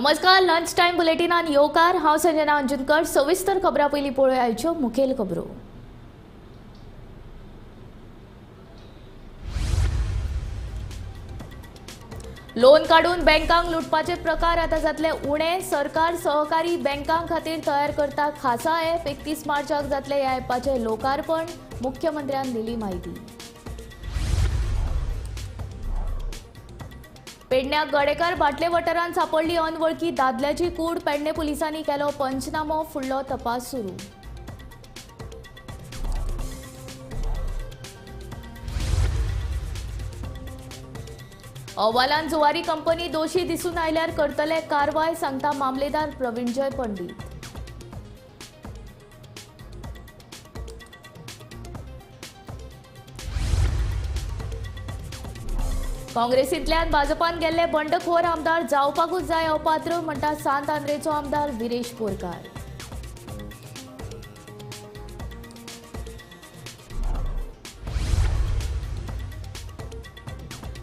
नमस्कार, lunch time बुलेटिनान येवकार. हांव संजना अंजुनकर. सविस्तर खबरां पयलीं पळोवया आयच्यो मुखेल खबरो. लोन काडून बँकांक लुटपाचे प्रकार आतां जातले उणे. सरकार सहकारी बँकां खातीर तयार करता खासा ॲप. 31 मार्चाक जातले ह्या ॲपाचें लोकार्पण, मुख्यमंत्र्यान दिली म्हायती. पेडण्याक गडेकर बाटले वाठारांत सापडली अनवळखी दादल्याची कूड. पेडणे पुलिसांनी केलो पंचनामो, फुडलो तपास सुरू. अहवालान जुवारी कंपनी दोशी दिसून आयल्यार करतले कारवाय, सांगता मामलेदार प्रवीणजय पंडित. काँग्रेसींतल्यान भाजपान गेल्ले बंडखोर आमदार जावपाकूच जाय अपात्र, म्हणटा सांत आंद्रेचो आमदार विरेश बोरकार.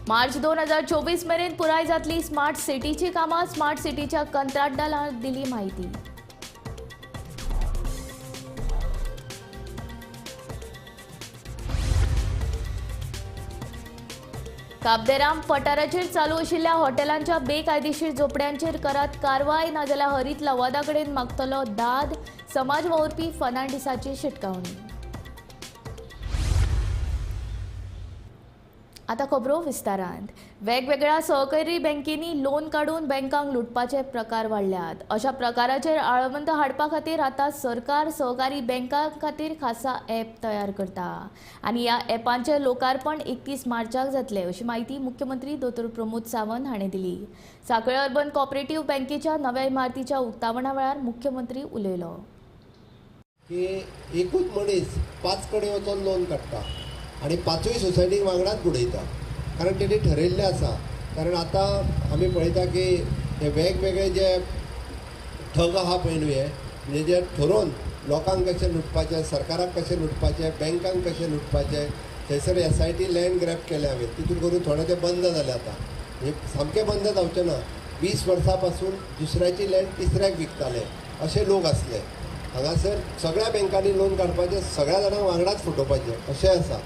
मार्च 2024 मेरेन पुराय जातली स्मार्ट सिटीची कामां. स्मार्ट सिटीच्या कंत्राटदारान दिली म्हायती. काबदेराम पठाराचेर चालू आशिल्ल्या हॉटेलांच्या बेकायदेशीर झोपड्यांचेर करात कारवाय, नाजाल्यार हरीत लवादा कडेन मागतलो दाद, समाज वावुरपी फर्नांडीसाची शिटकावणी. आतां खबरो विस्तारांत. वेगवेगळ्या सहकारी बँकेंनी लोन काडून बँकांक लुटपाचे प्रकार वाडल्यात. अशा प्रकाराचेर आळाबंद हाडपा खातीर आतां सरकार सहकारी बँकां खातीर खासा ॲप तयार करता आनी ह्या ॲपांचें लोकार्पण 31 मार्चाक जातलें, अशी म्हायती मुख्यमंत्री दोतोर प्रमोद सावंत हाणें दिली. सांखळे अर्बन कॉपरेटिव्ह बँकेच्या नव्या इमारतीच्या उक्तावणा वेळार मुख्यमंत्री उलयलो. की एकूच मनीस 5 कडेन वचून लोन काडटा आनी 5ूय सोसायटीक वांगडाच बुडयता, कारण तेणी ठरयल्लें आसा. कारण आतां आमी पळयता की हे वेगवेगळे जे ठग आहा पळय न्हू, हे म्हणजे जे ठरोवन लोकांक कशें लुटपाचें, सरकाराक कशें लुटपाचें, बँकांक कशें लुटपाचें. थंयसर SIT land ग्रॅब केलें हांवें, तितून करून थोडे ते बंद जाले आतां, म्हणजे सामकें बंद जावचें ना. 20 वर्सां पासून दुसऱ्याची लँड तिसऱ्याक विकताले अशे लोक आसले. हांगासर सगळ्या बँकांनी लोन काडपाचें, सगळ्या जाणांक वांगडाच फटोवपाचें अशें आसा.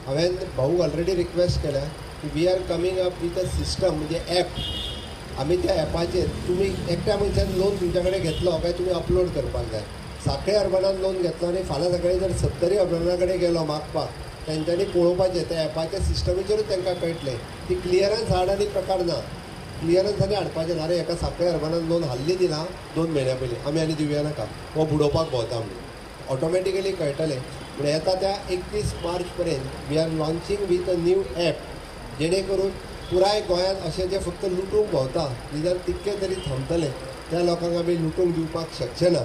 हांवें भाऊक ऑलरेडी रिक्वेस्ट केल्या की we are coming up with a system, म्हणजे ॲप. आमी त्या ॲपाचेर तुमी एकट्या मनशान लोन तुमच्या कडेन घेतलो काय तुमी अपलोड करपाक जाय. सांखळे अर्बनान लोन घेतलो आनी फाल्यां सकाळीं जर सत्तरी अर्बना कडेन गेलो मागपाक, तेंच्यांनी पळोवपाचें त्या ॲपाच्या सिस्टमीचेरूच तांकां कळटलें ती क्लियरन्स हाड आनी प्रकार ना. क्लियरन्स आनी हाडपाचें ना. अरे एका सांखळे अर्बनान लोन हाल्ली दिला 2 म्हयन्या पयलीं, आमी आनी दिवया नाका, हो बुडोवपाक भोंवता म्हणून ऑटोमॅटिकली कळटलें. पूण येता त्या 31 मार्च पर्यंत we are launching with a new app, जेणे करून पुराय गोंयांत अशें जे फक्त लुटूंक भोंवता निदान तितकें तरी थांबतलें, त्या लोकांक आमी लुटूंक दिवपाक शकचे ना.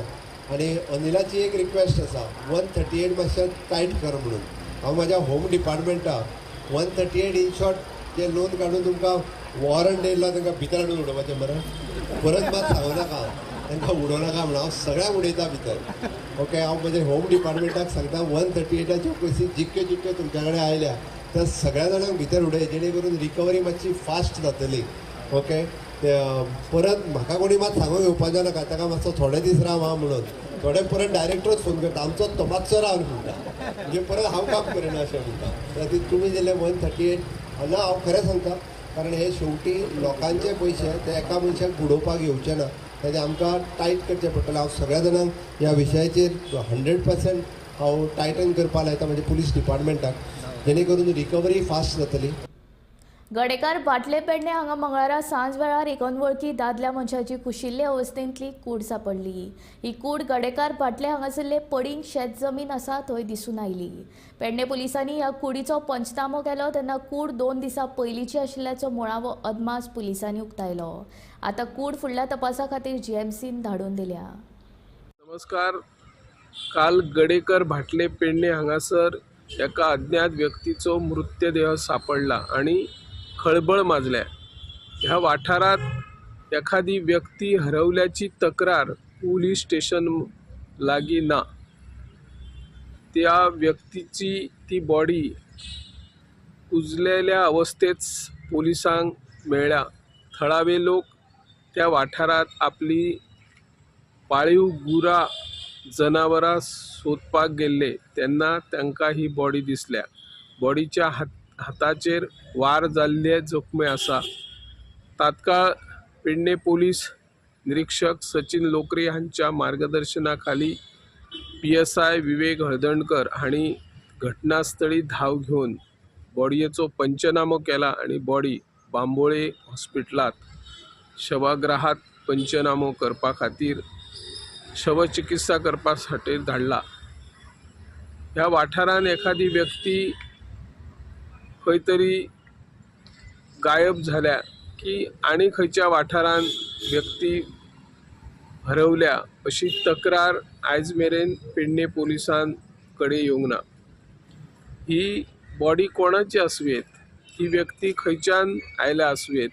आनी अनिलाची एक रिक्वेस्ट आसा, 138 मातशें टायट कर म्हणून. हांव म्हाज्या होम डिपार्टमेंटाक 138 इन शॉर्ट जे लोन काडून तुमकां वॉरंट येयलो तांकां भितर हाडून उडोवपाचें मरे, परत मात सांगू नाका तांकां उडोवं नाका म्हणून हांव सगळ्यांक उडयता भितर. ओके, हांव म्हज्या होम डिपार्टमेंटाक सांगता 138च्यो पयशे जितक्यो जितक्यो तुमच्या कडेन आयल्या त्या सगळ्या जाणांक भितर उडय, जेणे करून रिकवरी मातशी फास्ट जातली. ओके, ते परत म्हाका कोणी मात सांगूंक येवपाचें नाका, ताका मातसो थोडे दीस राव हां म्हणून. थोडे परत डायरेक्टरूच फोन करता, आमचो तो मातसो राव म्हणटा, म्हणजे परत हांव काम करिना अशें म्हणटा. त्या तुमी दिल्ले 138 ना, हांव खरें सांगता, कारण हे शेवटी लोकांचे पयशे ते एका मनशाक बुडोवपाक येवचे ना, तेजें आमकां टायट करचें पडटलें. हांव सगळ्या जाणांक ह्या विशयाचेर 100% हांव टायटन करपाक लायता म्हणजे पुलीस डिपार्टमेंटाक, जेणे करून रिकवरी फास्ट जातली. गडेकार बाटले पेडणे हांगा मंगळारा सांज वेळार एक अनवळखी दादल्या मनशाची कुशिल्ले अवस्थेंतली कूड सापडली. ही कूड गडेकार बाटले हांगासरले पडींग शेत जमीन आसा थंय दिसून आयली. पेडणे पुलिसांनी ह्या कुडीचो पंचनामो केलो तेन्ना कूड 2 दिसां पयलींची आशिल्ल्याचो मुळावो अदमास पुलिसांनी उक्तायलो. आतां कूड फुडल्या तपासा खातीर जीएमसीन धाडून दिल्या. नमस्कार. काल गडेकर भाटले पेडणे हांगासर एका अज्ञात व्यक्तीचो मृतदेह सापडला आनी खळबळ माजल्या. ह्या वाठारांत एखादी व्यक्ती हरवल्याची तक्रार पुलीस स्टेशन लागीं ना. त्या व्यक्तीची ती बॉडी कुजलेल्या अवस्थेंत पोलिसांक मेळ्ळ्या. थळावे लोक त्या वाठारांत आपली पाळीव गुरां जनावरां सोदपाक गेल्ले तेन्ना तांकां ही बॉडी दिसल्या. बॉडीच्या हाताचेर वार जाल्ले जखमे आसा. तात्काळ पेडणे पोलीस निरीक्षक सचिन लोकरे हांच्या मार्गदर्शना खाली PSI विवेक हळदणकर हांणी घटनास्थळी धांव घेवन बॉडयेचो पंचनामो केला आनी बॉडी बांबोळे हॉस्पिटलांत शवग्रहात पंचनामो करपा खातीर शवचिकित्सा करपा खातीर धाडला. ह्या वाठारांत एखादी व्यक्ती खंय तरी गायब जाल्या की आनी खंयच्या वाठारांत व्यक्ती हरवल्या अशी तक्रार आयज मेरेन पेडणे पोलिसां कडेन येवंक ना. ही बॉडी कोणाची आसुयेत, ही व्यक्ती खंयच्यान आयल्या आसुयेत,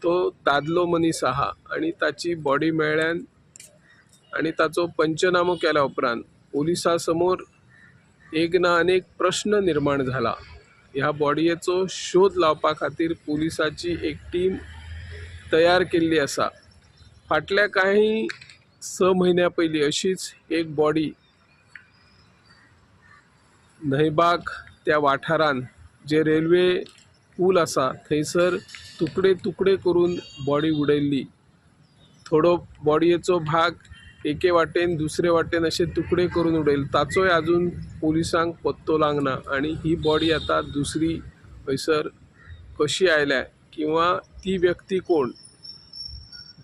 तो दादलो मनीस आहा आनी ताची बॉडी मेळ्ळ्यान आनी ताचो पंचनामो केल्या उपरांत पोलिसां समोर एक ना अनेक प्रश्न निर्माण जाला. ह्या बॉडयेचो शोध लावपा खातीर पोलिसाची एक टीम तयार केल्ली आसा. फाटल्या कांय 6 म्हयन्यां पयलीं अशीच एक बॉडी न्हंयबाग त्या वाठारांत जे रेल्वे पूल आसा थंयसर तुकडे तुकडे करून बॉडी उडयल्ली. थोडो बॉडयेचो भाग एके वाटेन दुसरे वाटेन अशे तुकडे करून उडयले, ताचोय आजून पोलिसांक पत्तो लागना आनी ही बॉडी आतां दुसरी हयसर कशी आयल्या किंवा ती व्यक्ती कोण,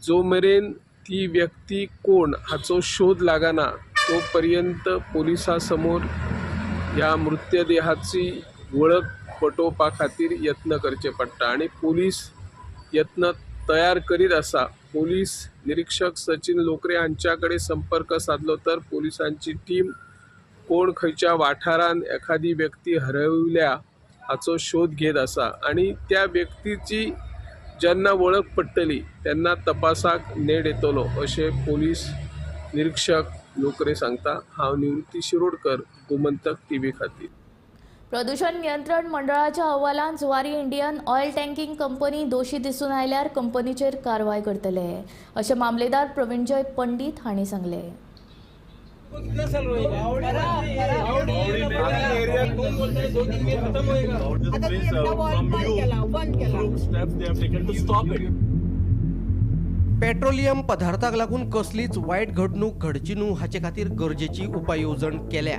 जो मेरेन ती व्यक्ती कोण हाचो शोध लागना तो पर्यंत पोलिसां समोर ह्या मृतदेहाची वळख पटोवपा खातीर यत्न करचे पडटा आनी पोलीस यत्न तयार करीत आसा. पोलीस निरीक्षक सचिन लोकरे हांच्या कडेन संपर्क सादलो तर पोलिसांची टीम कोण खंयच्या वाठारांत एखादी व्यक्ती हरवल्या हाचो शोध घेत आसा आनी त्या व्यक्तीची जेन्ना वळख पडटली तेन्ना तपासाक नेट येतलो अशें पोलीस निरीक्षक लोकरे सांगता. हांव निवृत्ती शिरोडकर, गोमंतक टीव्ही खातीर. प्रदूषण नियंत्रण मंडळाच्या अहवालांत Zuari Indian oil tanking company दोशी दिसून आयल्यार कंपनीचेर कारवाय करतले अशें मामलेदार प्रवीणजय पंडित हांणी सांगलें. पेट्रोलियम पदार्थाक लागून कसलीच वायट घडणूक घडची न्हू हाचे खातीर गरजेची उपाय येवजण केल्या.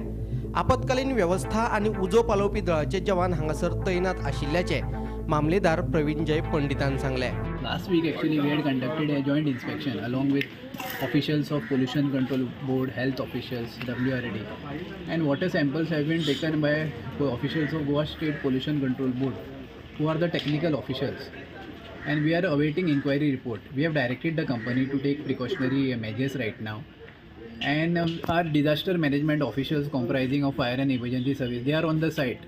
आपत्कालीन वेवस्था आनी उजो पालोवपी दळाचे जवान हांगासर तैनात आशिल्ल्याचे मामलेदार प्रवीणजय पंडितान सांगलें. Last week actually we had conducted a joint inspection along with officials of Pollution Control Board, health officials, WRD, and water samples have been taken by officials of Goa State Pollution Control Board, who are the technical officials, and we are awaiting inquiry report. We have directed the company to take precautionary measures right now, and our disaster management officials comprising of fire and emergency service, they are on the site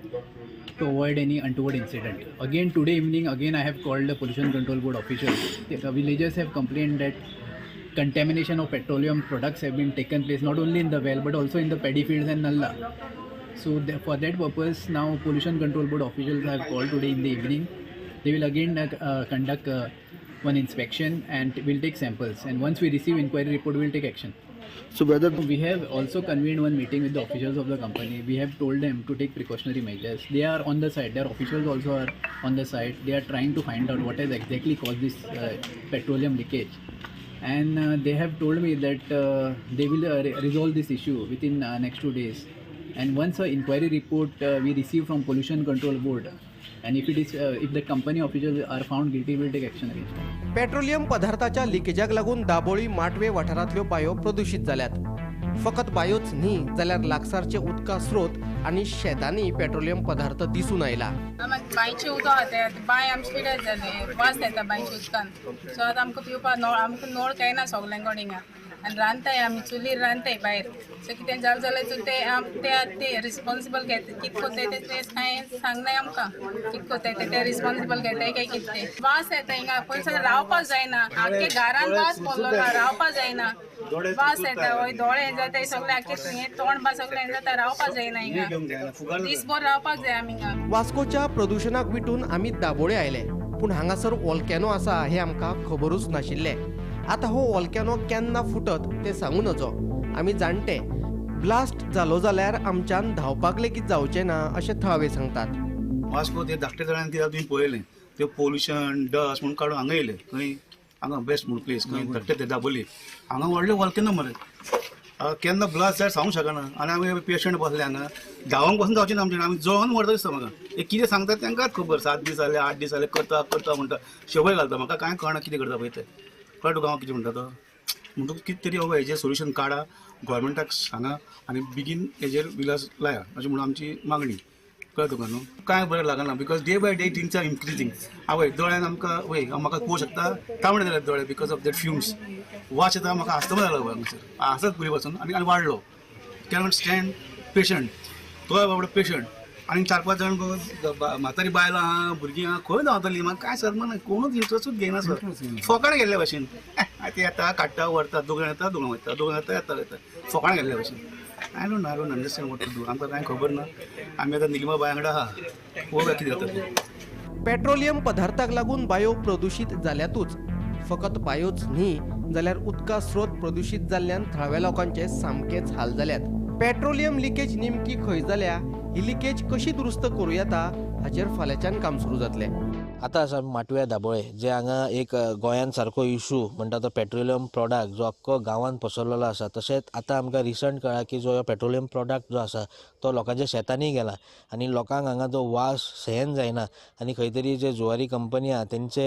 to avoid any untoward incident. Again today evening, again I have called the Pollution Control Board officials. The villagers have complained that contamination of petroleum products have been taken place not only in the well but also in the paddy fields and nallah. So for that purpose now Pollution Control Board officials have called today in the evening. They will again conduct one inspection and will take samples, and once we receive inquiry report we will take action. So whether we have also convened one meeting with the officials of the company. We have told them to take precautionary measures. They are on the site. Their officials also are on the site. They are trying to find out what has exactly caused this petroleum leakage, and they have told me that they will resolve this issue within next 2 days. And once an inquiry report we receive from Pollution Control Board, and if it is if the company officials are found guilty, we will take action against them. Petroleum पदार्थाच्या लिकेजाक लागून Dabolim माटवे वाठारांतल्यो bio प्रदूषित जाल्यात. फकत बायोच न्ही जाल्यार लागसारचे उदका स्रोत आनी शेतांनी पेट्रोलियम पदार्थ दिसून आयला. बांयचें उदक आतां बांय आमचे पिड्यार जालें, वास येता बांयच्या उदकान. सो आतां आमकां पिवपाक नळ, आमकां नळ कांय ना सगळ्यां कडेन हिंगा, आनी रांदताय आमी चुलीर रांदताय भायर. सो कितें जालें जाल्यार ते ते रिस्पोन्सिबल घेता, कितें कोत्ताय ते कांय सांगनाय आमकां, कितें कोत्ताय ते रिस्पोन्सिबल घेताय काय कितें तें. वास येता हिंगा, पयलीं रावपाक जायना, आख्खे घरान वास पडलो ना, रावपाक जायना, वास येता, हय दोळे जाता सगळे, आख्खे हें तोंड बा सगळें जाता, रावपाक जायना हिंगा, दीसभर रावपाक जाय आमी हिंगा. वास्कोच्या प्रदूषणाक विटून आमी दाबोळे आयले, पूण हांगासर वॉल्कॅनो आसा हें आमकां खबरूच नाशिल्लें. आतां हो वॉल्कॅनो केन्ना फुटत तें सांगू नजो. आमी जाणटे ब्लास्ट जालो जाल्यार आमच्यान धांवपाक लेगीत जावचें ना अशें थळावे सांगतात. वास्को ते धाकटे तळ्यान कित्याक तुमी पळयलें ते पोल्युशन डस्ट म्हणून काडून हांगा येयले खंय हांगा बेस्ट म्हणून प्लेस खंय धाकटे ते दाबोली हांगा व्हडले वॉल्केनो मरे केन्ना ब्लास्ट जाल्यार सांगूंक शकना. आनी आमी पेशंट बसले हांगा धांवंक बसून जावचें ना आमचें, आमी जळोन मरता दिसता म्हाका. हे कितें सांगतात तांकांच खबर. 7 दीस जाले 8 दीस जाले करता करता म्हणटा शबय घालता. म्हाका कांय कळना कितें करता पळय तें कळटा तुका हांव कितें म्हणटा तो. म्हणटकूच कितें तरी बाबा हेजेर सोल्युशन काडा, गव्हर्मेंटाक सांगा आनी बेगीन हेजेर विलास लाया अशें म्हणून आमची मागणी. कळ्ळें तुका न्हू? कांय बरें लागना because day by day things are increasing. आवय दोळ्यान आमकां वय म्हाका पळोवंक शकता तांबडे जाले दोळे because of that fumes. वास येता म्हाका आस्तमा जालो हांगासर आसाच पयलीं पासून आनी आनी वाडलो. कॅनॉट स्टँड पेशंट तो बाबडो पेशंट आनी 4-5 जाण म्हातारी बायलां आहा भुरगीं आहा खंय धांवतलीं म्हाका कांय सरना. कोणूच इंट्रस्टूच घेयना सर, फोकाणां गेल्ल्या भाशेन. आतां येता काडटा व्हरता, दोगां येता दोगां वयता, दोगां येता येता वयता, फोकाणां गेल्ल्या भाशेन. I don't understand what to do. आमकां कांय खबर ना. आमी आतां निलिमा बाय वांगडा आहा, पळोवया कितें जाता तें. पेट्रोलियम पदार्थाक लागून बायो प्रदुशीत जाल्यातूच, फकत बायोच न्ही जाल्यार उदका स्रोत प्रदुशीत जाल्ल्यान थळाव्या लोकांचे सामकेच हाल जाल्यात. पेट्रोलियम लिकेज नेमकी खंय जाल्या, ही लिकेज कशी दुरुस्त करूं येता हाचेर फाल्यांच्यान काम सुरू जातलें. आतां आसा माटव्या दाबोळे जे हांगा एक गोंयांत सारको इशू म्हणटा तो पेट्रोलियम प्रोडक्ट जो अख्खो गांवांत पसरलेलो आसा. तशेंच आतां आमकां रिसंट कळ्ळां की जो पेट्रोलियम प्रोडक्ट जो आसा तो लोकांच्या शेतांनी गेला आनी लोकांक हांगा तो वास सहन जायना आनी खंय तरी जे जुवारी कंपनी आहा तेंचे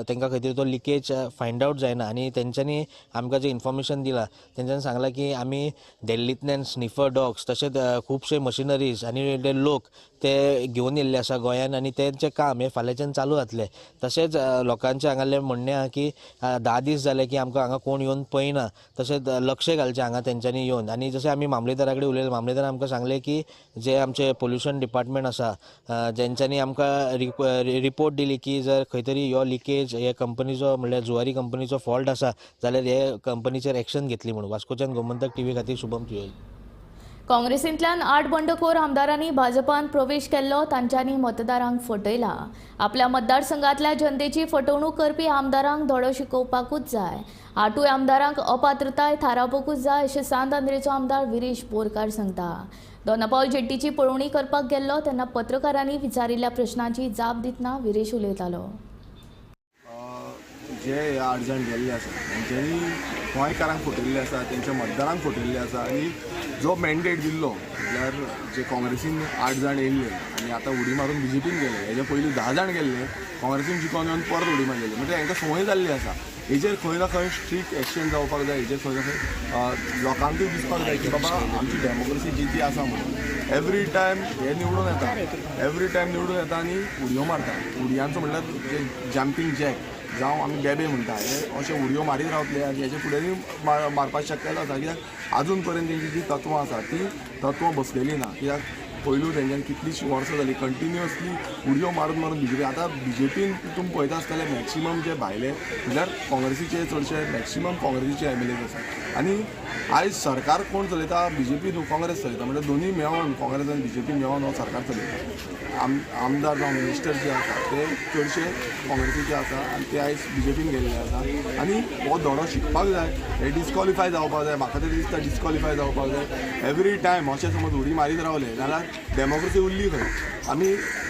तांकां खंय तरी तो लिकेज फायंड आवट जायना आनी तेंच्यांनी आमकां जें इन्फॉर्मेशन दिलां तेंच्यांनी सांगलां की आमी दिल्लींतल्यान स्निफर डॉग्स तशेंच खुबशे मशिनरीज आनी ते लोक ते घेवन येयल्ले आसा गोंयान आनी तेंचें काम हें फाल्यांच्यान चालू जातलें. तशेंच लोकांचें हांगासरलें म्हणणें आहा की 10 दीस जाले की आमकां हांगा कोण येवन पळयना, तशेंच लक्ष घालचें हांगा तेंच्यांनी येवन. आनी जशें आमी मामलेदारा कडेन उलयले, मामलेदारान आमकां सांगलें की जे आमचें पोल्युशन डिपार्टमेंट आसा जेंच्यांनी आमकां रिपोर्ट दिली की जर खंय तरी हो लिकेज हे कंपनीचो म्हणल्यार जुवारी कंपनीचो फॉल्ट आसा जाल्यार हे कंपनीचेर एक्शन घेतली म्हणून. वास्कोच्यान गोमंतक टीव्ही खातीर शुभम तुयेल. काँग्रेसींतल्यान 8 बंडखोर आमदारांनी भाजपान प्रवेश केल्लो, तांच्यांनी मतदारांक फटयला. आपल्या मतदारसंघातल्या जनतेची फटवणूक करपी आमदारांक धडो शिकोवपाकूच जाय. 8 आमदारांक अपात्रताय थारावपाकूच जाय अशें सांत आंद्रेचो आमदार विरेश बोरकार सांगता. दोनापावल जेट्टीची पळोवणी करपाक गेल्लो तेन्ना पत्रकारांनी विचारिल्ल्या प्रश्नाची जाप दितना विरेश उलयतालो. जे 8 जाण गेल्ले आसा तेंच्यांनी गोंयकारांक फटयल्ले आसा, तेंच्या मतदारांक फटयल्ले आसा आनी जो मॅन्डेट दिल्लो म्हणल्यार जे काँग्रेसीन 8 जाण येयल्ले आनी आतां उडी मारून बीजेपीन गेले, हेजे पयलीं 10 जाण गेल्ले काँग्रेसीन जिखोन येवन परत उडी मारलेली, म्हणजे हेंकां संवय जाल्ली आसा. हेजेर खंय ना खंय स्ट्रिक्ट एक्शन जावपाक जाय, हेजेर खंय ना खंय लोकांकूय दिसपाक जाय की बाबा आमची डेमोक्रेसी जी ती आसा म्हणून. एवरी टायम हे निवडून येता, एवरी टायम निवडून येता आनी उडयो मारता. उडयांचो म्हणल्यार जे जम्पींग जॅक जावं आमी बेबे म्हणटा हे अशे उडयो मारीत रावतले आनी हेजे फुडेंय मारपाची शक्यता आसा. कित्याक आजून पर्यंत तेंची जी तत्वां आसा ती तत्वां बसलेली ना. कित्याक पयलू तेंच्यांनी कितलीशीं वर्सां जालीं कंटिन्युअसली उडयो मारून मारून बीजेपी. आतां बीजेपीन तुमी पळयता आसतले मॅक्सिमम जे भायले म्हणल्यार काँग्रेसीचे चडशे मॅक्सिमम काँग्रेसीचे एम एल एज आसा आनी आयज सरकार कोण चलयता, बीजेपी न्हू काँग्रेस चलयता. म्हणल्यार दोनूय मेळोन काँग्रेस आनी बीजेपी मेळोन हो सरकार चलयता. आमदार जावं मिनिस्टर जे आसा ते चडशे काँग्रेसीचे आसा आनी ते आयज बीजेपीन गेल्ले आसा आनी हो धडो शिकपाक जाय, हे डिस्कॉलिफाय जावपाक जाय. म्हाका तरी दिसता डिस्कॉलिफाय जावपाक जाय. एवरी टायम अशें समज उडी मारीत रावले जाल्यार डेमोक्रेसी उरली खंय. आमी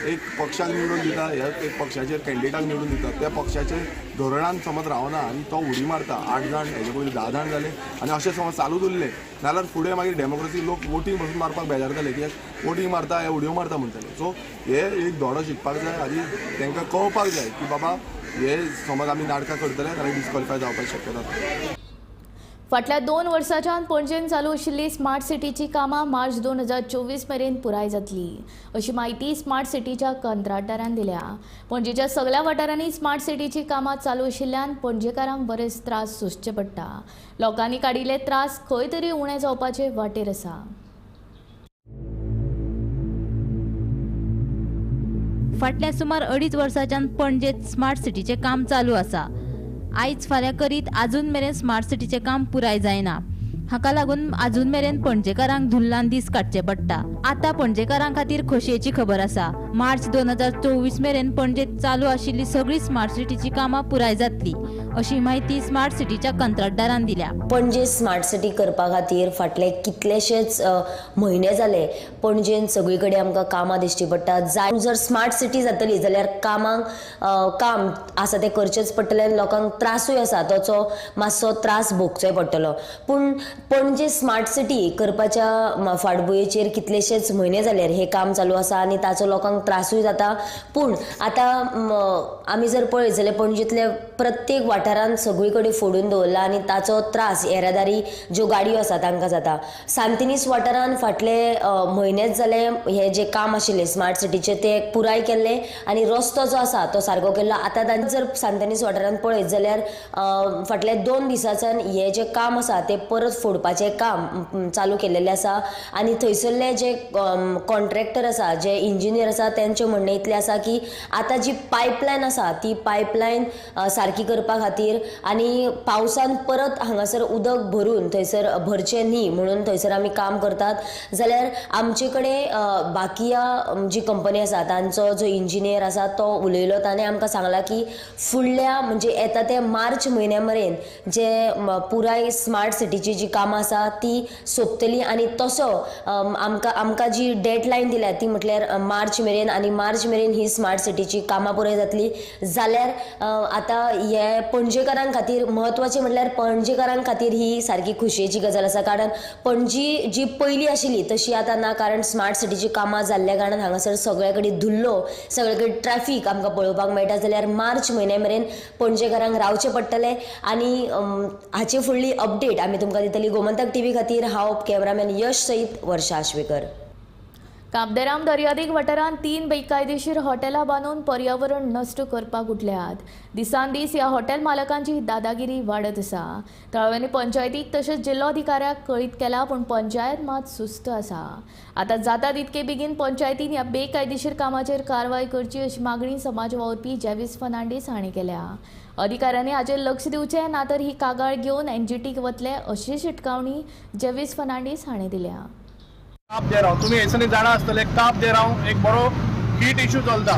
एक पक्षाक निवडून दिता, ह्या एक पक्षाचेर कॅन्डिडेटाक निवडून दिता, त्या पक्षाचे धोरणान समज रावना आनी तो उडी मारता. 8 जाण हेजे पयलीं 10 जाण जाले आनी अशें समज चालूच उरलें जाल्यार फुडें मागीर डेमोक्रेसी लोक वोटींग पसून मारपाक बेजारतले, कित्याक वोटींग मारता हे उडयो मारता म्हणटले. सो हे एक धडो शिकपाक जाय आनी तांकां कळपाक जाय की बाबा हे समज आमी नाटकां करतले जाल्यार डिस्कॉलिफाय जावपाची शक्यता आसा. फाटल्या 2 वर्सांच्यान पणजेन चालू आशिल्ली स्मार्ट सिटीची कामां मार्च 2024 मेरेन पुराय जातली अशी म्हायती स्मार्ट सिटीच्या कंत्राटदारान दिल्या. पणजेच्या सगळ्या वाठारांनी स्मार्ट सिटीची कामां चालू आशिल्ल्यान पणजेकारांक बरेच त्रास सोंसचे पडटा. लोकांनी काडिल्ले त्रास खंय तरी उणे जावपाचे वाटेर आसा. फाटल्या सुमार 2.5 वर्सांच्यान पणजेत स्मार्ट सिटीचें काम चालू आसा. आयज फाल्यां करीत आजून मेरेन स्मार्ट सिटीचें काम पुराय जायना. हाका लागून आजून मेरेन पणजेकारांक धुल्लान दीस काडचे पडटा. आतां पणजेकारां खातीर खोशयेची खबर आसा. मार्च 2024 मेरेन पणजेत चालू आशिल्ली सगळी स्मार्ट सिटीची कामां पुराय जातली अशी म्हायती स्मार्ट सिटीच्या कंत्राटदारान दिल्या. पणजे स्मार्ट सिटी करपा खातीर फाटले कितलेशेच म्हयने जाले पणजेन सगळी कडेन आमकां कामां दिश्टी पडटा. जाय जर स्मार्ट सिटी जातली जाल्यार कामांक काम आसा तें करचेंच पडटलें आनी लोकांक त्रासूय आसा ताचो मातसो त्रास भोगचोय पडटलो. पूण पणजे स्मार्ट सिटी करपाच्या फाटभुंयेचेर कितलेशेच म्हयने जाल्यार हें काम चालू आसा आनी ताचो लोकांक त्रासूय जाता. पूण आतां आमी जर पळयत जाल्यार पणजेंतले प्रत्येक वाठारांत सगळी कडेन फोडून दवरला आनी ताचो त्रास येरादारी ज्यो गाडयो आसा तांकां जाता. सांतिनीस वाठारांत फाटले म्हयनेच जाले हें जें काम आशिल्लें स्मार्ट सिटीचें तें पुराय केल्लें आनी रस्तो जो आसा तो सारको केल्लो. आतां जर सांतिनीस वाठारांत पळयत जाल्यार फाटल्या 2 दिसांच्यान हें जें काम आसा तें परत फोडपाचें काम चालू केल्लें आसा आनी थंयसरले जे कॉन्ट्रॅक्टर आसा, जे इंजिनियर आसा तेंचें म्हणणें इतलें आसा की आतां जी पायपलायन आसा ती पायपलायन सारकी करपा खातीर आनी पावसान परत हांगासर उदक भरून थंयसर भरचें न्ही म्हणून थंयसर आमी काम करतात. जाल्यार आमचे कडेन बाकिया जी कंपनी आसा तांचो जो इंजिनियर आसा तो उलयलो, ताणें आमकां सांगलां की फुडल्या म्हणजे येता ते मार्च म्हयन्या मेरेन जे पुराय स्मार्ट सिटीची जी कामां आसा ती सोंपतली आनी तसो आमकां आमकां जी डेडलायन दिल्या ती म्हटल्यार मार्च मेरेन आनी मार्च मेरेन ही स्मार्ट सिटीची कामां पुराय जातली. जाल्यार आतां हे पणजेकारां खातीर म्हत्वाचें म्हटल्यार पणजेकारां खातीर ही सारकी खोशयेची गजाल आसा, कारण पणजी जी पयलीं आशिल्ली तशी आतां ना, कारण स्मार्ट सिटीची कामां जाल्ल्या कारणान हांगासर सगळे कडेन धुल्लो, सगळे कडेन ट्रॅफीक आमकां पळोवपाक मेळटा. जाल्यार मार्च म्हयन्या मेरेन पणजेकारांक रावचें पडटलें आनी हाचे फुडली अपडेट आमी तुमकां दितली. गोमंतक टीव्ही खातीर हांव कॅमेरामॅन यश सयत वर्षा आश्वेकर. काबदेराम दर्यादेग वाठारांत 3 बेकायदेशीर हॉटेलां बांदून पर्यावरण नश्ट करपाक उठल्यात. दिसान दीस ह्या हॉटेल मालकांची दादागिरी वाडत आसा. थळाव्यांनी पंचायतीक तशेंच जिल्लोधिकाऱ्याक कळीत केला, पूण पंचायत मात सुस्त आसा. आतां जाता तितके बेगीन पंचायतीन ह्या बेकायदेशीर कामाचेर कारवाय करची अशी मागणी समाज वावुरपी जेवीस फर्नांडीस हांणी केल्या. अधिकाऱ्यांनी हाचेर लक्ष दिवचें ना तर ही कागाळ घेवन एनजीटीक वतले अशी शिटकावणी जेवीस फर्नांडीस हांणी दिल्या. काब दे राव तुमी हेसनी जाणा आसतले, काब दे राव एक बरो हीट इशू चलता.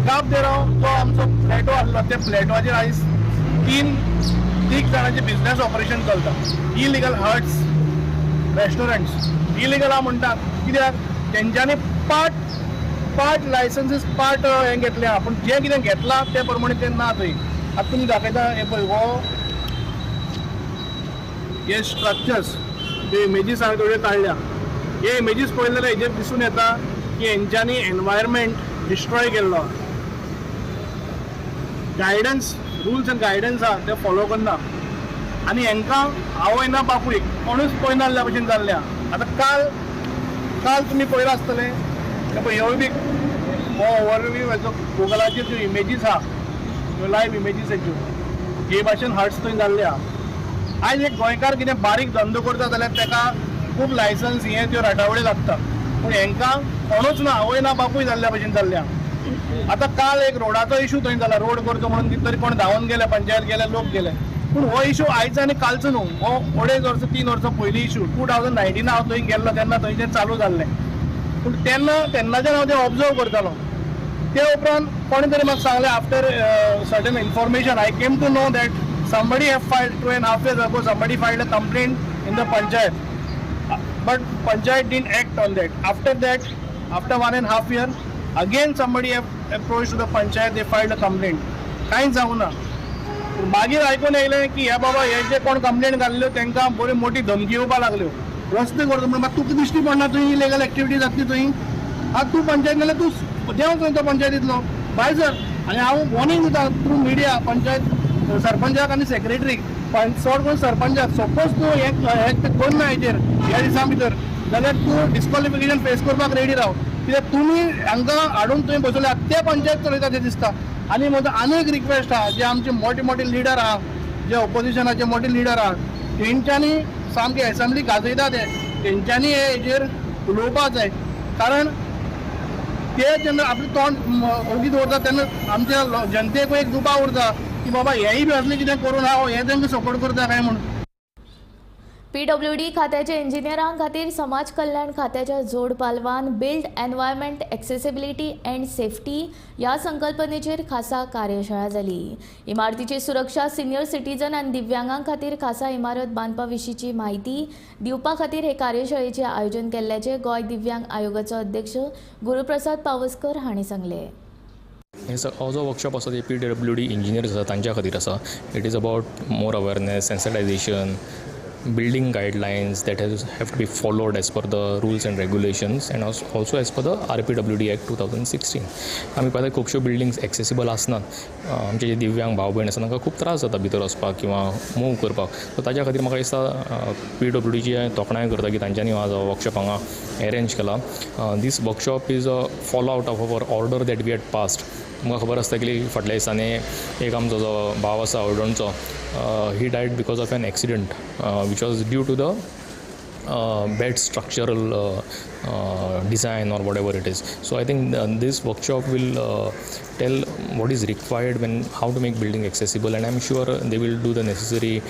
काब दे राव जो आमचो प्लॅटो आसलो त्या प्लॅटोचेर आयज 3 जाणांचे बिझनेस ऑपरेशन चलता. इलिगल हट्स, रेस्टॉरंट्स इलिगल आहा म्हणटात कित्याक तेंच्यांनी पार्ट लायसन्सीस पार्ट हें घेतलें आहा, पूण जें कितें घेतलां ते प्रमाणे तें ना थंय. आतां तुमी दाखयता हें पळय, हो हे स्ट्रक्चर्स ते इमेजीस हांवें थोड्यो काडल्या. हे इमेजीस पळयले जाल्यार हेजेर दिसून येता की हेंच्यांनी एनवायरमेंट डिस्ट्रॉय केल्लो. गायडन्स, रुल्स एंड गायडन्स आहा ते फॉलो करना आनी हेंकां आवय ना बापूय कोणूच पळयनासल्या भशेन जाल्ल्या. आतां काल तुमी पळयलां आसतलें पळय, ह्योय बी हो ओवरव्यू हेजो गुगलाचेर ज्यो इमेजीस आहा त्यो लायव्ह इमेजीस हेज्यो हे भाशेन हट्स थंय जाल्ले आहा. आयज एक गोंयकार कितें बारीक धंदो करता जाल्यार ताका खूब लायसन्स हे त्यो राटावळी लागता, पूण हेंकां कोणूच ना, आवय ना बापूय जाल्ल्या भशेन जाल्ल्या. आतां काल एक रोडाचो इशू थंय जाला, रोड करचो म्हणून कितें तरी कोण धांवन गेले, पंचायत गेले, लोक गेले, पूण हो इशू आयज आनी कालचो न्हू, हो 2.5 वर्सां 3 वर्सां पयलीं इशू. 2019 हांव थंय गेल्लो तेन्ना थंय तें चालू जाल्लें, पूण तेन्नाच्यान हांव तें ऑब्जर्व करतालो. ते उपरांत कोणें तरी म्हाका सांगलें, after certain information I came to know that somebody have filed 2.5 years ago, somebody filed a complaint in the panchayat, but panchayat didn't act on that. After that, after 1.5 year, again somebody have approached to the panchayat, they filed a complaint. कांयच जावं ना. मागीर आयकून येयलें की हे बाबा हे जे कोण कंप्लेंट घाल्ल्यो तांकां बरी मोठी धमकी येवपाक लागल्यो, रस्ते करता म्हणून. मात तुका दिश्टी पडना थंय इलिगल एक्टिविटी जातली थंय. आतां तूं पंचायत नाल्यार तूं देंव थंय तो पंचायतींतलो भायर सर. आनी हांव वॉर्निंग दिता थ्रू मिडिया पंचायत सरपंचाक आनी सेक्रेटरीक, चड करून सरपंचाक, सपोज तूं हें करना हेचेर ह्या दिसां भितर जाल्यार तूं डिस्क्वॉलिफिकेशन फेस करपाक रेडी राव. कित्याक तुमी हांकां हाडून तुवें बसयल्या ते पंचायत चलयता तें दिसता. आनी म्हजो आनी एक रिक्वेस्ट आहा, जे आमचे मोठे मोठे लिडर आहा, जे ऑपोजिशनाचे मोठे लिडर आहा, तेंच्यांनी सामके एसेंब्ली गाजयता ते, तेंच्यांनी हे हेजेर उलोवपाक जाय. कारण ते जेन्ना आपलें तोंड ओगी दवरता तेन्ना आमच्या जनतेकूय एक दुबाव उरता की बाबा हेय बी असलें कितें करून हांव हें तांकां सपोर्ट करता काय म्हूण. पीडब्ल्यूडी खात्याचे इंजिनियरां खातीर समाज कल्याण खात्याच्या जोड पालवान build environment accessibility and safety ह्या संकल्पनेचेर खासा कार्यशाळा जाली. इमारतीची सुरक्षा, सिनियर सिटीजन आनी दिव्यांगां खातीर खासा इमारत बांदपा विशींची म्हायती दिवपा खातीर हे कार्यशाळेचें आयोजन केल्ल्याचें गोंय दिव्यांग आयोगाचो अध्यक्ष गुरुप्रसाद पावसकर हांणी सांगलें. हे जो वर्कशॉप आसा ते पीडब्ल्यूडी इंजिनियर्स आसा तांच्या खातीर आसा. It is about more awareness, sensitization, building guidelines that have to be followed as per the rules and regulations and also as per the RPWD Act 2016. आमी पळयता खुबश्यो बिल्डिंग्स एक्सेसिबल आसनात. आमचे जे दिव्यांग भाव भयण आसा तांकां खूब त्रास जाता भितर वचपाक किंवा मूव करपाक. सो ताज्या खातीर म्हाका दिसता पीडब्ल्यूडीची तोखणाय करता की तांच्यांनी आज वर्कशॉप हांगा एरेंज केला. This workshop is a follow out of our order that we had passed. तुमकां खबर आसता की फाटल्या दिसांनी एक आमचो जो भाव आसा हळदोणचो, he died because of an accident which was due to the bad structural design or whatever it is. So I think this workshop will tell what is required when how to make building accessible, and I'm sure they will do the necessary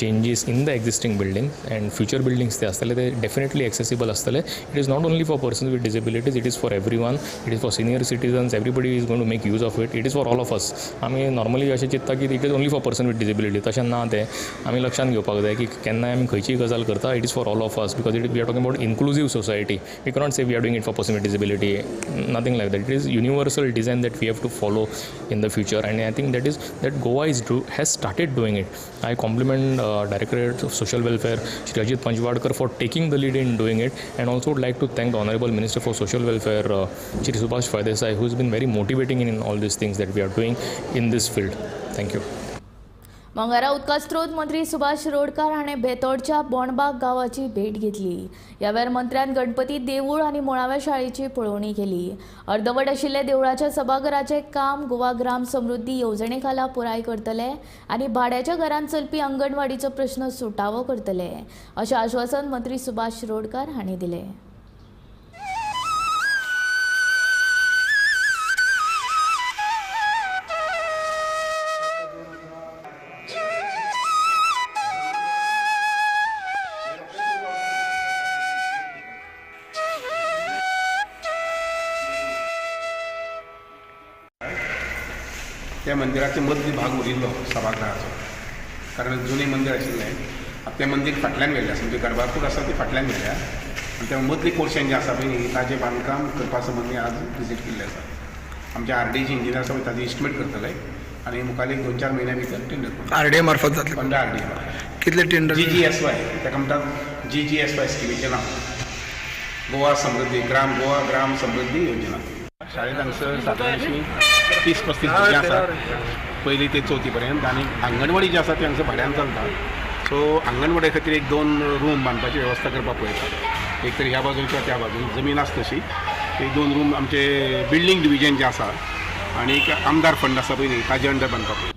changes in the existing building and future buildings. They astale, they definitely accessible astale. It is not only for persons with disabilities, it is for everyone. It is for senior citizens. Everybody is going to make use of it. It is for all of us. आमी normally अशें चिंतता की it is only for person with disability. तशें ना, तें आमी लक्षांत घेवपाक जाय की केन्नाय आमी खंयचीय गजाल करता, it is for all of us, because we are talking about inclusive society. We cannot say we are doing it for person with disability, nothing like that. It is universal design that we have to follow in the future, and I think that Goa has started doing it. I compliment Directorate of Social Welfare Shri Ajit Panchwadkar for taking the lead in doing it, and also would like to thank the Honorable Minister for Social Welfare Shri Subhash Phaldesai, who has been very motivating in all these things that we are doing in this field. Thank you. मंगळारा उदका स्रोत मंत्री सुभाष शिरोडकर हाणें बेतोडच्या बोंडबाग गांवाची भेट घेतली. ह्या वेळार मंत्र्यान गणपती देवूळ आनी मुळाव्या शाळेची पळोवणी केली. अर्दवट आशिल्ल्या देवळाच्या सभाघराचें काम गोवा ग्राम समृद्धी येवजणे खाला पुराय करतले आनी भाड्याच्या घरांत चलपी अंगणवाडीचो प्रश्न सुटावो करतले अशें आश्वासन मंत्री सुभाष शिरोडकर हांणी दिलें. त्या मंदिराचे मदली भाग उरिल्लो सभागृहाचो, कारण जुनें मंदीर आशिल्लें. आतां तें मंदीर फाटल्यान व्हेलें आसा, म्हणजे गर्भाकूड आसा ती फाटल्यान व्हेल्या आनी त्या मदली पोर्शन जें आसा पळय ताजें बांदकाम करपा संबंदी आज विजीट केल्लें आसा. आमचे आरडीएचे इंजिनियर आसा पळय ताजें इस्टिमेट करतले आनी मुखार एक 2-4 म्हयन्या भितर टेंडर करतले. आरडीए मार्फत जातलें? अंडर आरडीए मार्फत. कितले टेंडर? जीजीएसवाय, ताका म्हणटात जीजीएसवाय स्किमीचें नांव गोवा समृद्धी ग्राम, गोवा ग्राम समृद्धी योजना. शाळेंत हांगसर सादारणशी 30-35 भुरगीं आसात, पयली ते चवथी पर्यंत, आनी आंगणवाडी जी आसा ती हांगसर भाड्यान चलता. सो आंगणवाडी खातीर 1-2 रूम बांदपाची वेवस्था करपाक पळयता, एक तर ह्या बाजून किंवा त्या बाजून जमीन आसा तशी. 1-2 रूम आमचे बिल्डींग डिविजन जे आसा आनी एक आमदार फंड आसा पळय न्ही ताजे अंडर बांदपाक पळयता.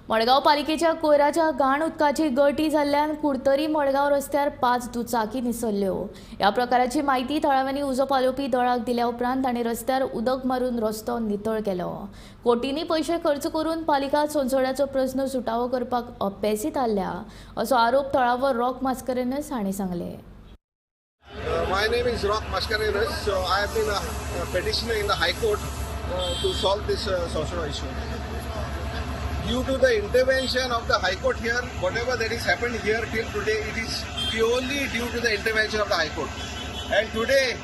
मडगांव पालिकेच्या कोयराच्या घाण उदकाची गळटी जाल्ल्यान कुडतरी मडगांव रस्त्यार 5 दुचाकी निसरल्यो. ह्या प्रकाराची म्हायती थळाव्यांनी उजो पालोवपी दळाक दिल्या उपरांत तांणी रस्त्यार उदक मारून रस्तो नितळ केलो. कोटींनी पयशे खर्च करून पालिका सोनसोड्याचो प्रस्न सुटावो करपाक अपेसी थारल्या असो आरोप थळावो रॉक मास्करेनस हांणी सांगलें. My name is Rock Mascarenhas. So I have been a petitioner in the High Court to solve this Sonsoda issue. Due to the intervention of the High Court here, whatever that is happened here till today, it is purely due to the intervention of the High Court. And today,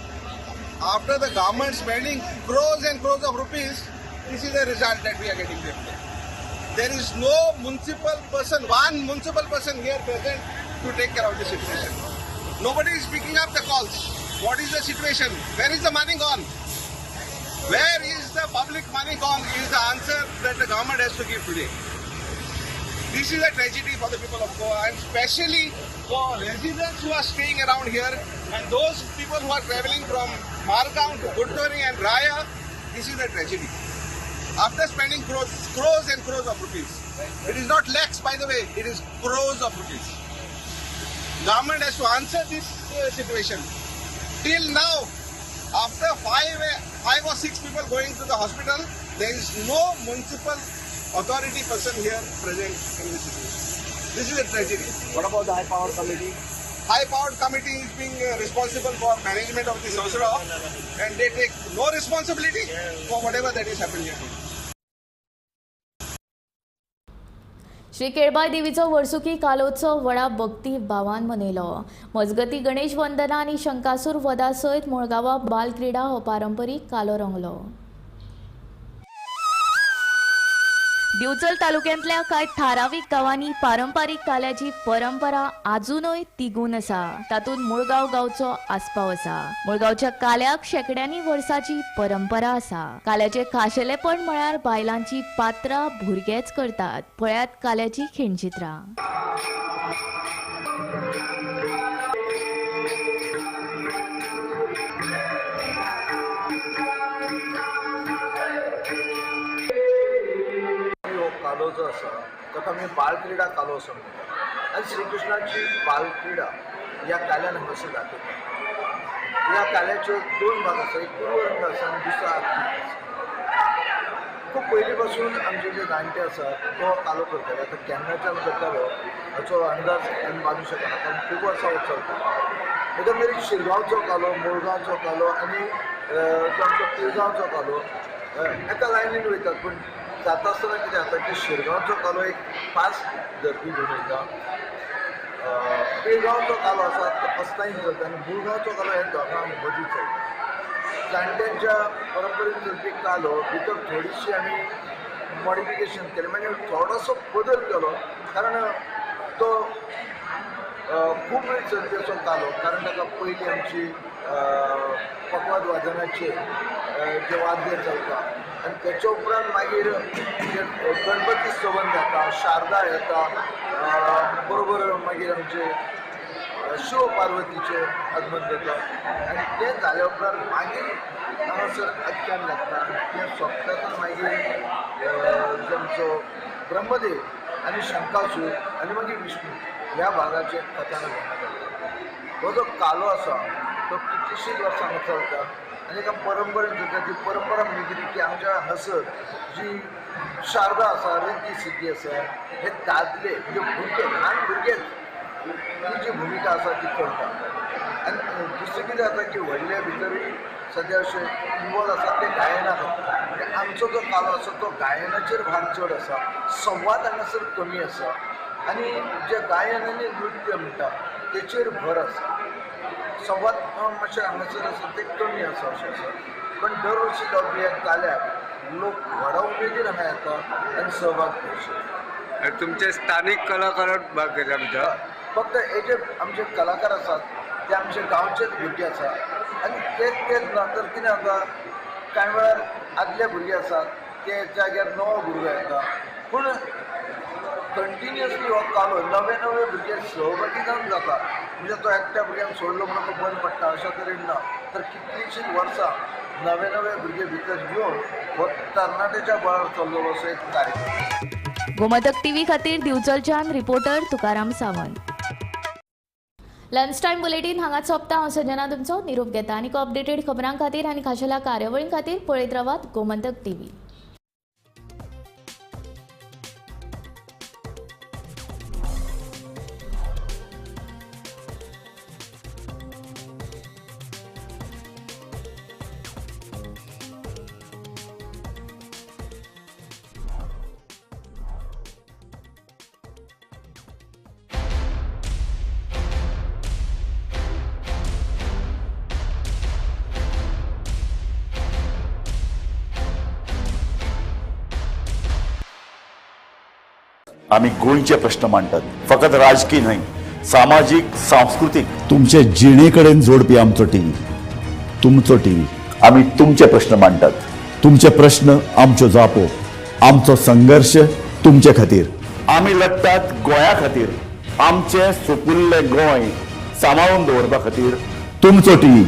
after the government spending crores and crores of rupees, this is the result that we are getting here today. There is no municipal person, one municipal person here present to take care of the situation. Nobody is picking up the calls. What is the situation? Where is the money gone? Where is the public money gone is the answer that the government has to give today. This is a tragedy for the people of Goa, and especially for residents who are staying around here and those people who are traveling from Margaon to Gudtori and Raya. This is a tragedy. After spending crores, crores and crores of rupees. It is not lakhs, by the way, it is crores of rupees. Government has to answer this situation. Till now, after five or six people going to the hospital, there is no municipal authority person here present in this situation. This is a tragedy. What about the high power committee? High powered committee is being responsible for management of the Sosro, and they take no responsibility for whatever that is happening here. Shri Kelbai देवीचो वर्सुकी कालोत्सव व्हडा भक्ती भावान मनयलो. मजगती गणेश वंदना आनी शंकासूर वधा सयत मुळगांवा बाल क्रिडा हो पारंपरीक कालो रंगलो. दिवचल तालुक्यांतल्या कांय थारावीक गांवांनी पारंपारीक काल्याची परंपरा आजुनूय तिगून आसा. तातूंत मुळगांव गांवचो आस्पाव आसा. मुळगांवच्या काल्याक शेंकड्यांनी वर्साची परंपरा आसा. काल्याचें खाशेलेपण म्हळ्यार बायलांची पात्रां भुरगेच करतात. पळयात काल्याची खिणचित्रां. कालो जो आसा ताका आमी बालक्रिडा कालो असो म्हणटात आनी श्रीकृष्णाची बालक्रिडा ह्या काल्यान हांगासर दाखयता. ह्या काल्याच्यो दोन भाग आसा, एक पूर्वरंग आसा आनी दुसरो आर्थिक आसा. खूब पयलीं पासून आमचे जे जाणटे आसात तो कालो करताले. आतां केन्नाच्यान करतालो हाचो अंदाज आमी बांदू शकना, कारण खूब वर्सां हो चलता. एकंदरीत शिरगांवचो कालो, मुळगांवचो कालो आनी जो आमचो पिळगांवचो कालो एका लायनीन वयतात. पूण जाता आसतना कितें जाता की शिरगांवचो कालो एक फास्ट धरपी घेवन वयता, पिळगांवचो कालो आसा तो अस्ताईन चलता आनी मुळगांवचो कालो हे दोगां मदीं चलता. जाणट्यांच्या परंपरेन चलपी कालो भितर थोडीशी आमी मॉडिफिकेशन केलें, म्हणजे थोडोसो बदल केलो, कारण तो खूब वेळ चलपी असो कालो, कारण ताका पयलीं आमची पखवाद वादनाचे जे वाद्य चलता आनी तेच्या उपरांत मागीर गणपती स्तवन जाता, शारदा येता, बरोबर मागीर आमचे शिव पार्वतीचें आगमन जाता आनी तें जाल्या उपरांत मागीर हांगासर आख्यान लागता. तें सोंपतकच मागीर जो आमचो ब्रह्मदेव आनी शंकासूर आनी मागीर विष्णू ह्या भागाचें कथानक जाता. हो जो कालो आसा तो कितलीशींच वर्सां हांगा चलता आनी एका परंपरेन चलता. ती परंपरा म्हणजे कितें की आमच्या हांगासर जी शारदा आसा, रिद्धी सिद्धी आसा, हे दादले म्हणजे भुरगे, ल्हान भुरगेच ही जी भुमिका आसा ती करता. आनी दुसरें कितें जाता की व्हडले भितरूय सद्या अशें इनवॉल्व आसा ते गायना करता. म्हणजे आमचो जो कालो आसा तो गायनाचेर भार चड आसा, संवाद हांगासर कमी आसा आनी जे गायन आनी नृत्य म्हणटा तेचेर भर आसा. संवाद मातशें हांगासर आसा तें कमी आसा अशें आसा. पण दरवर्षी जावपी ह्या काल्याक लोक व्हडा उमेदीन हांगा येता आनी सहभाग घेवचे. तुमचे स्थानीक कलाकार भाग घेता भितर? फक्त हे जे आमचे कलाकार आसात ते आमचे गांवचेच भुरगे आसात आनी तेच तेच ना तर कितें जाता कांय वेळार आदले भुरगे आसात ते जाग्यार नवो भुरगो येता, पूण कंटिन्युअसली हो कालो नवे नवे भुरगे सहभागी जावन जाता. म्हणजे तो एकट्या भुरग्यांक सोडलो म्हणून तो बंद पडटा अशा तरेन ना, तर कितलींशींच वर्सां नवे नवे भुरगे भितर घेवन हो तरणाट्याच्या बळार चल्लेलो असो एक कार्यक्रम. गोमंतक टीव्ही खातीर दिवचलच्यान reporter Tukaram Sawant. Lunch time bulletin हांगाच सोंपता. हांव संजना तुमचो निरोप घेता आनी अपडेटेड खबरां खातीर आनी खाशेल्या कार्यावळीं खातीर पळयत रावात गोमंतक टीव्ही. आमी गोंयचे प्रश्न मांडटात, फकत राजकीय न्हय, सामाजीक, सांस्कृतीक, तुमचे जिणे कडेन जोडपी आमचो टीव्ही, तुमचो टीव्ही. आमी तुमचे प्रश्न मांडटात, तुमचे प्रश्न आमच्यो जापो, आमचो संघर्श तुमचे खातीर. आमी लढटात गोंया खातीर, आमचें सुपुल्लें गोंय सांबाळून दवरपा खातीर. तुमचो टीव्ही,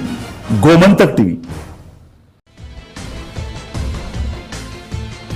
गोमंतक टीव्ही.